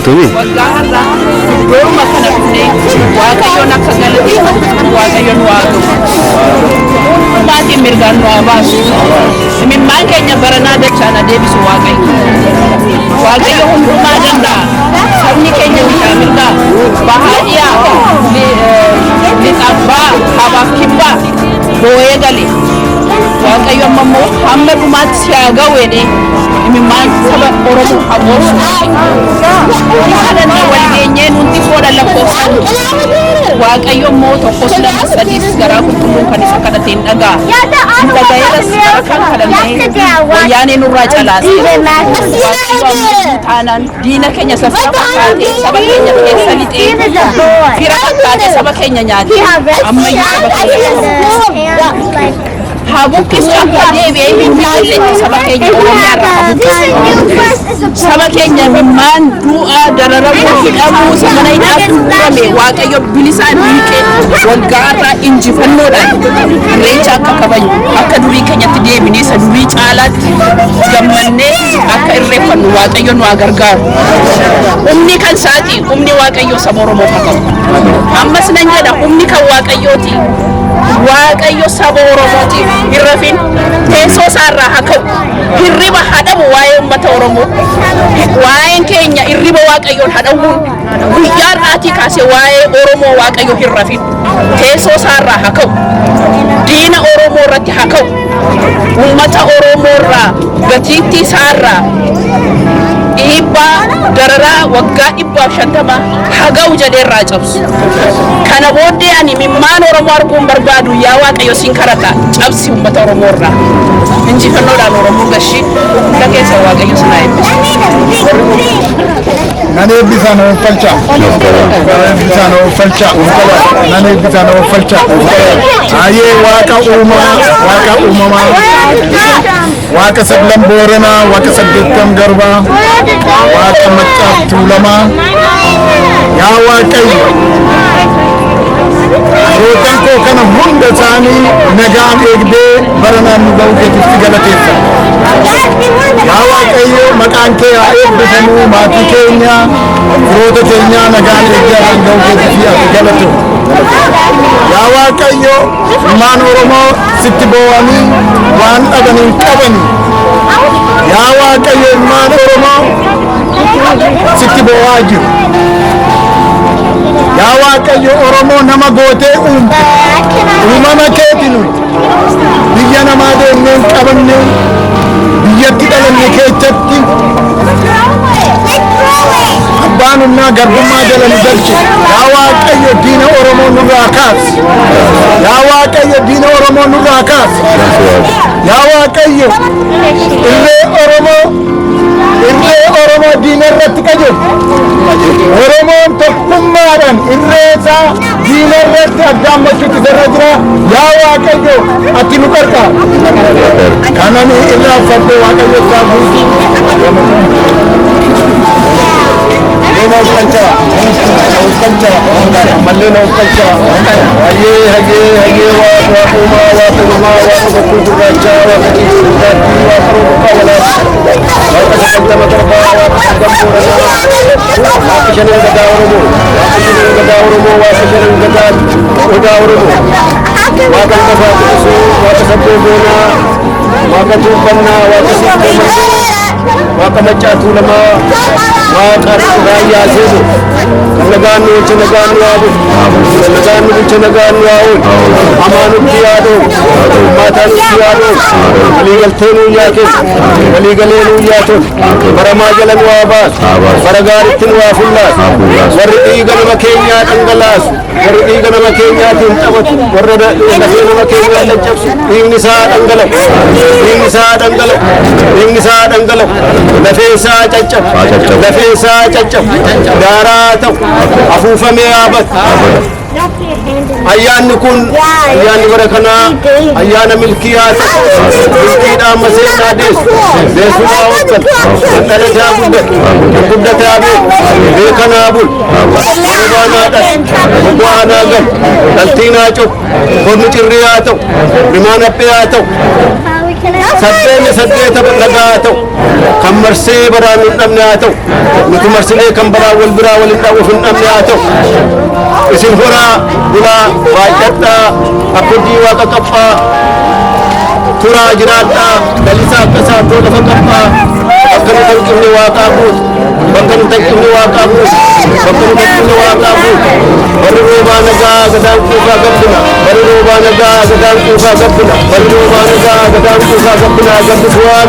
Galatoomii. Waggaa har'aa iddooma kana dhufnee Waaqayyoon akka galateeffannu Waaqayyoon nu haa ga'u. Hundumaatiin mirgaan nu haa baasu. Imimmaan keenya baranaa dachaan haa deebisu Waaqayyo. Waaqayyo hundumaa danda'a. Sabni keenya bitaa mirgaa, bahaa dhiyaa, lixaaf ba'a, kaabaaf kibbaa boo'ee gale. Waaqayyo amma immoo hamma dhumaatti si haa ga'u jedhee imimmaan saba Oromoo haa qoorsu. Kadhanna wal geenyee nuti foodha lakkoofsaan. Waaqayyo immoo tokkos lama sadiis garaa qulqulluun kan isa kadhate hin dhaga'a. Nu dhaga'eeras bara kan kadhannee wayyaanee nurraa calaase. Waaqayyo ammayyuu taanaan diina keenya isa fira fakkaatee saba keenya keessa lixee fira fakkaatee saba keenya nyaate ammayyuu saba keenya haa buqqisu, akka deebi'ee hin biqilletti saba keenya Oromiyaa irraa haa buqqisu. Saba keenya imimmaan du'aa, dararamuu, hidhamuu, mana hidhaatti gurgurame Waaqayyo bilisaan hiikee waggaa irraa injifannoodhaan Irreecha akka kabajnu, akka durii keenyatti deebinee isa durii caalaatti gammannee akka irreeffannu Waaqayyo nu haa gargaaru. Humni kan isaati, humni Waaqayyo saba Oromoof haa ta'u. Ammas nan jedha, humni kan Waaqayyooti. Waaqayyo saba Oromootiif hin rafin, teessoo isaarraa haa ka'u. Hirriba haa dhabu waa'ee uummata Oromoo. Waa'een keenya hirriba Waaqayyoon haa dhawwuun. Guyyaa har'aatii kaasee waa'ee Oromoo Waaqayyo hin rafin. Teessoo isaarraa haa ka'u. Diina Oromoo irratti haa ka'u. Uummata Oromoo irraa, gatiittii isaarraa dhiibbaa dararaa waggaa 150 haa ga'u jedhee irraa cabsu. Kana booddee ani imimmaan Oromoo arguun barbaadu. Yaa Waaqayyo, siin kadhadha, cabsi uummata Oromoo irraa. Injifannoodhaan Oromoo gashii hunda keessa Waaqayyo sinaa eebbisu. Nan eebbisaa, na uffalchaa. Nan eebbisaa, na uffalchaa. Nan eebbisaa, na uffalchaa. Ayyee, Waaqa uumaa, Waaqa uumamaa, Waaqa saglan Booranaa, Waaqa saddeettam garbaa, Waaqa Maccaaf Tuulamaa. Yaa Waaqayyo, firoottan koo kana hunda isaanii nagaan eegdee baranaan nu ga'uu keetiif si galateeffanna. Yaa Waaqayyo, maqaan kee haa eebbifamu. Maatii keenya, firoota keenya nagaan eegdee har'aan ga'uu keetiif ati galatu. Yaa Waaqayyo, ilmaan Oromoo sitti boo'anii waan dhaban hin qabani. Yaa Waaqayyo, ilmaan Oromoo sitti boo'aa jiru. Yaa Waaqayyo, Oromoo nama gootee uumte. Uumama keeti nuyi. Biyya namaa deemnee hin qabanne, biyyatti dhalanne keessatti abbaan humnaa garbummaa jala nu galche. Yaa Waaqayyo, diina Oromoo nurraa kaasi. Yaa Waaqayyo, diina Oromoo nurraa kaasi. Yaa Waaqayyo, irree Oromoo, irree Oromoo diina irratti qajeelchu. Oromoon tokkummaadhaan irree isaa diina irratti aggaammachuutu irra jira. Yaa Waaqayyo, ati nu gargaara. Kanani irraa uffadhee Waaqayyo isaa guutu. Na uffalchaa, na uffalchaa, ammallee na uffalchaa. Hayyee, hayyee, hayyee, Waaqa, Waaqa uumaa, Waaqa uumaa, Waaqa bokkuu gurraachaa, Waaqa ciisuu gurraattii, Waaqa roobaa walaabaa, Waaqa 90 garbaa, Waaqa saglan Booranaa, Waaqa shanan gadaa Oromoo, Waaqa shanan gadaa Oromoo, Waaqa shanan gadaa Odaa Oromoo, Waaqa lafaa quxisuu, Waaqa sabboo boonaa, Waaqa tuubbannaa, Waaqa siiqqee margoo, Waaqa Maccaa Tuulamaa, Waaqa Raayyaa Seebu, kan nagaan nu bulche nagaan nu haa bulchu, kan nagaan nu bulche nagaan nu haa oolu, hamaa nutti yaa dhoowwu, hammaataa nutti yaa dhoowwu, waliigaltee nuu yaa kennu, waliigalee nuu yaa tolu, baramaa jala nu haa baasu, bara gaaritti nu haa fullaasu, warri dhiiga nama keenyaa dhangalaasu, warri dhiiga nama keenyaatiin taphatu, warra lafee nama keenyaa caccabsu, dhiigni isaa dhangala'u, dhiigni isaa dhangala'u, dhiigni isaa dhangala'u, lafee isaa caccabu, lafee isaa caccabu, daaraa ta'u, afuufamee haa batu. Ayyaanni kun, ayyaanni bara kanaa, ayyaana milkii haa ta'u. Milkiidhaan maseenaa deessu, deessu haa hojjetu, kan dhalate haa guddatu, kan guddate haa beeku, beekan haa bulu, bobaan haa dhalu, boba'aan haa galu, dhaltiin haa cobu, kormi cirrii haa ta'u, rimaan haphee haa ta'u. Saddeenni saddeeta nagaa haa ta'u. Kan marsee baraan hin dhabne haa ta'u. Nuti marsinee kan baraan wal biraa wal hin dhabuuf hin dhabne haa ta'u. Isin horaa bulaa baay'adhaa abboojii waaqa qaphaa turaa jiraadhaa lalisaa akka saattoo lafa qaphaa bakka nu hanqifne waaqaa guutu bakka nu hanqifne waaqaa guutu bakka nu hanqifne waaqaa guutu. Barri roobaa nagaa gadaan quufaa gabbina, barri roobaa nagaa gadaan quufaa gabbina, barri roobaa nagaa gadaan quufaa gabbina. Gabbisu waan.